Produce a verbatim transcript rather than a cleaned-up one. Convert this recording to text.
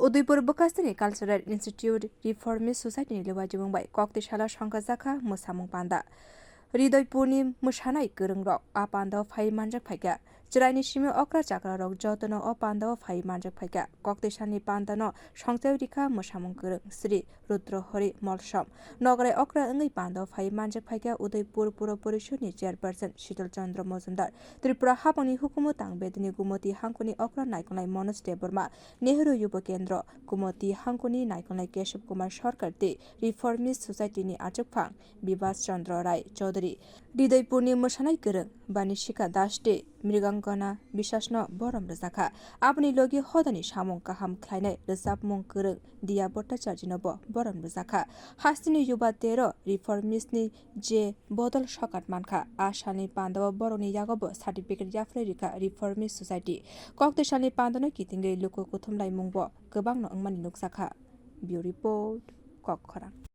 Udaipur Bwkasini Cultural Institute Reformist Society ni lewajimung bai kokti salo songkha jakha mwsamung panda. Ridoipurni mwsanai kwrwngrok a pandao phai manjak phaikha. Chwraini simi okra chakrarok jotono o pandao phai manjak phaikha. Kokti salni pandano songchai rikha mwsamung kwrwng Sri Rudrohori Molsom. Nograi okra wngwi pandao phai manjak phaikha Udaipur Puro Porishod ni chairperson Shital Chandra Mojumdar, Tripura habangni hukumu tang bedini Gumoti hangkuni okra naikolnai Manoj Debbarma, Nehru Yuba Kendra, Gumoti hangkuni naikolnai Kesab Kumar Sarkar tei Reformist Society ni achukphang Bibas Chandra Rai Chaudhary. Ridoipurni mwsanai kwrwng Banishika Das tei Mrigangana Biswasno borom rwjakha. Aboni logi hodani samung kaham khlainai rwchapmung kwrwng Diya Bhattacharjino bo borom rwjakha. Hasteni Yuba tero Reformist ni je bodol sokat mankha, a salni pandao borokni yago bo certificate yapharwi rikha Reformist Society. Kokti salni pandano kitingwi luku kuthumlaimung bo kwbangno wngmani nukjakha. Bureau Report, Kokkhorang.